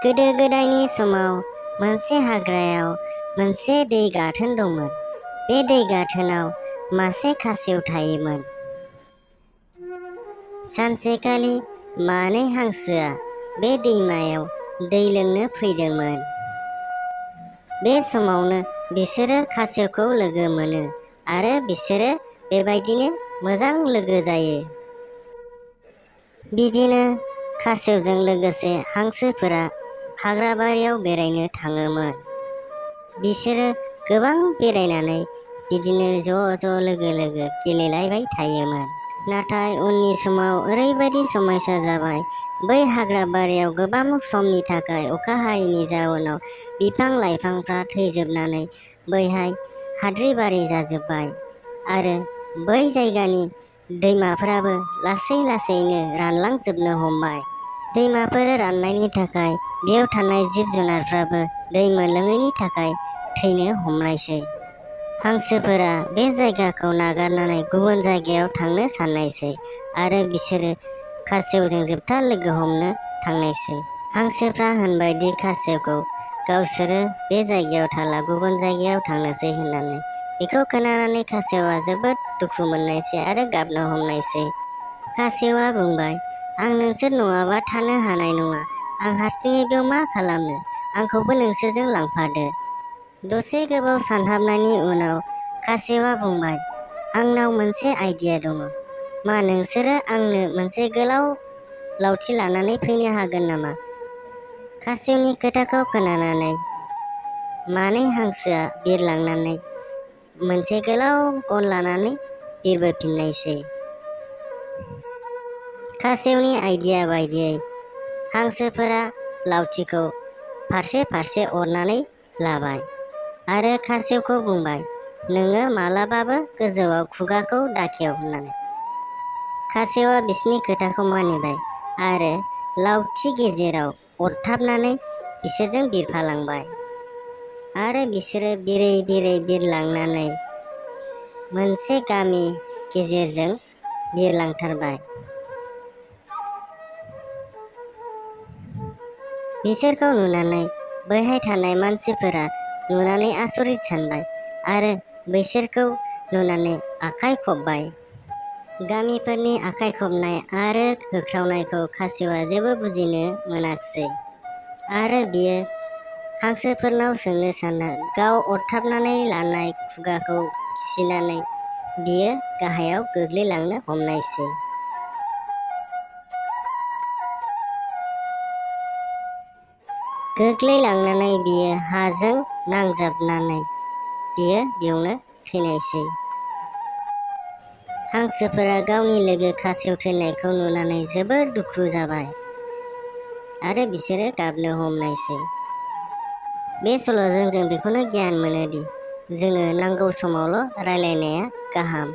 गोदो गोदायनि समाव मोनसे हाग्रायाव मोनसे दै गाथोन दंमोन। बे दै गाथोनाव मासे खासेव थायोमोन। सानसेखालि मानै हांसोआ बे दैमायाव दै लोंनो फैदोंमोन। बे समावनो बिसोरो खासेवखौ लोगो मोनो आरो बिसोरो बेबायदिनो मोजां लोगो जायो। बिदिनो खासेवजों लोगोसे हांसोफोरा हाग्राबारियाव बेरायनो थाङोमोन। बिसोरो गोबां बेरायनानै बिदिनो ज' लोगो गेलेलायबाय थायोमोन। नाथाय उननि समाव ओरैबायदि समयसा जाबाय, बै हाग्राबारियाव गोबां समनि थाखाय अखा हायैनि जाउनाव बिफां लाइफांफ्रा थैजोबनानै बैहाय हाद्रिबारि जाजोब्बाय आरो बै जायगानि दैमाफोराबो लासैनो रानलांजोबनो हमबाय। दैमाफोर राननायनि थाखाय बेयाव थानाय जिब जुनारफ्राबो दै मोनलोङैनि थाखाय थैनो हमनायसै। हांसोफोरा बे जायगाखौ नागारनानै गुबुन जायगायाव थांनो साननायसै आरो बिसोरो खासेवजों जोबथा लोगो हमनो थांनायसै। हांसोफ्रा होनबायदि खासेवखौ गावसोरो बे जायगायाव थाला, गुबुन जायगायाव थांनोसै होननानै। बेखौ खोनानानै खासेवा जोबोद दुखु मोननायसै आरो गाबनो हमनायसै। खासेवा बुंबाय, आं नोंसोर नङाबा थानो हानाय नङा। आं हारसिङै बेयाव मा खालामनो? आंखौबो नोंसोरजों लांफादो। दसे गोबाव सानहाबनायनि उनाव खासेवा बुंबाय, आंनाव मोनसे आइडिया दङ। मा नोंसोरो आंनो मोनसे गोलाव लावथि लानानै फैनो हागोन नामा? खासेवनि खोथाखौ खोनानानै मानै हांसोआ बिरलांनानै मोनसे गोलाव गन लानानै बिरबोफिननायसै। खासेवनि आइडिया बायदियै हांसोफोरा लावथिखौ फारसे अरनानै लाबाय आरो खासेवखौ बुंबाय, नोङो मालाबाबो गोजौआव खुगाखौ दाखेव होननानै। खासेवा बिसोरनि खोथाखौ मानिबाय आरो लावथि गेजेराव अरथाबनानै बिसोरजों बिरफालांबाय आरो बिसोरो बिरै बिरलांनानै मोनसे गामि गेजेरजों बिरलांथारबाय। बिसोरखौ नुनानै बैहाय थानाय मानसिफोरा नुनानै आसरित सानबाय आरो बैसोरखौ नुनानै आखाइ खबबाय। गामिफोरनि आखाइ खबनाय आरो होख्रावनायखौ खासेवा जेबो बुजिनो मोनाखिसै आरो बियो हांसोफोरनाव सोंनो सानना गाव अरथाबनानै लानाय खुगाखौ खिसिनानै बियो गाहायाव गोग्लैलांनो हमनायसै। गोग्लैलांनानै बियो हाजों नांजाबनानै बियो बेयावनो थैनायसै। हांसोफोरा गावनि लोगो खासेव थैनायखौ नुनानै जोबोद दुखु जाबाय आरो बिसोरो गाबनो हमनायसै। बे सल'जों जों बेखौनो गियान मोनोदि जोङो नांगौ समावल' रायलायनाया गाहाम।